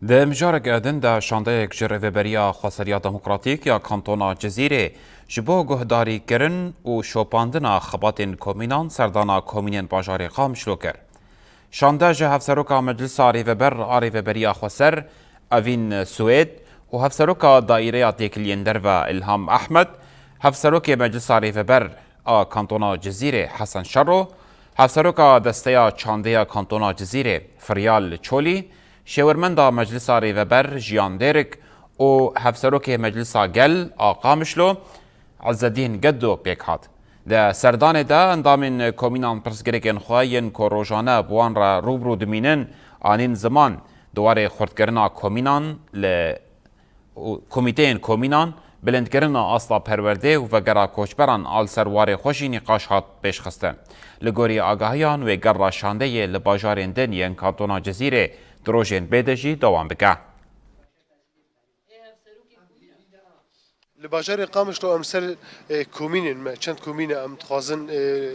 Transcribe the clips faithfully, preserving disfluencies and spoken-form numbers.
Di mijareke din de şandeyek ji Rêveberiya Xweseriya Demokratîk ya Kantona Cizîrê ji bo guhdarîkirin û şopandina xebatên komînan serdana komînên bajarê Qamişlo kir. Şande ji Hevseroka Meclisa Rêveber a Rêveberiya Xweser Evîn Swêd û Hevseroka Daîreya Têkiliyên Derve Îlham Ehmed, Hevserokê Meclisa Rêveber a Kantona Cizîrê Hesen Şero, Hevseroka Desteya Çandê ya Kantona Cizîrê Firyal Çolî, Şêwirmenda Meclisa Rêveber Jiyan Dêrik û Hevserokê Meclisa Gel a Qamişlo Ezzedîn Geddo pêk hat. Di serdanê de endamên komînan pirsgirêkên xwe yên ku rojane bi wan re rû bi rû dimînin anîn ziman, di warê xurtkirina komînan li û komîteyên komînan, bilindkirina asta perwerdê û vegera koçberan a li ser warê xwe jî nîqaş hat pêşxistin. Li gorî agahiyan wê gerra şandeyê li bajarên din yên Kantona Cizîrê di rojên bê de jî dewam bike. Li bajarê Qamişlo em ser e, komînên me, çend komîne em dixwazin e,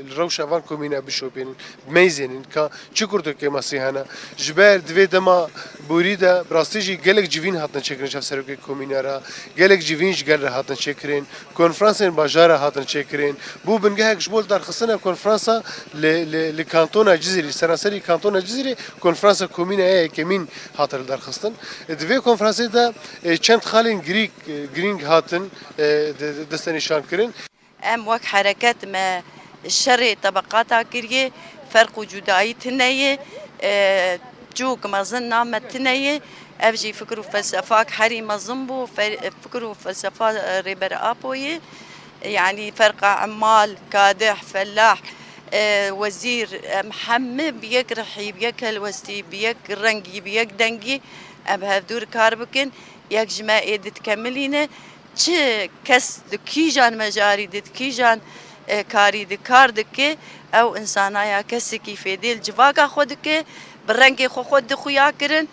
li rewşa van komîne bişopînin, bimeyzênin ka çi kurtokê masî hene. Ji ber di vê dema borî de bi rastî jî gelek civîn hatin çêkirin ji hevserokê komîne re, gelek civîn ji gel re hatin çêkirin, konferansên bajara hatin çêkirin. Bû bingehek ji bo li darxistina konferansa li, li, li kantona Cizîrê, seranserî kantona Cizîrê konferansa komîne ya yekemîn hate li darxistin. Di vê konferansê de e, çend xalên girîk, e, girîng hatin e, de, de, destnîşan kirin. Em wek hereket me şerê tebeqata kiriye, ferq û cudayî tune ye, e, cihok mezin na me tune ye. Ev jî fikir û felsefak herî mezin bû, fe- fikir û felsefa e, Rêber Apo ye. Yanî ferqa emal, kadeh, felah, e, wezîr, em hemî bi yek rihî, bi yek helwestî, bi yek rengî, bi yek dengî em bi hevdû re kar bikin. Yek ji me ê didikemilîne. Çi kes di kîjan mejarî de, di kîjan e, karî de kar dike, ew însana ya kesekî fêdê li civaka xwe dike, bi rengê xwe xwe dide xuya kirin.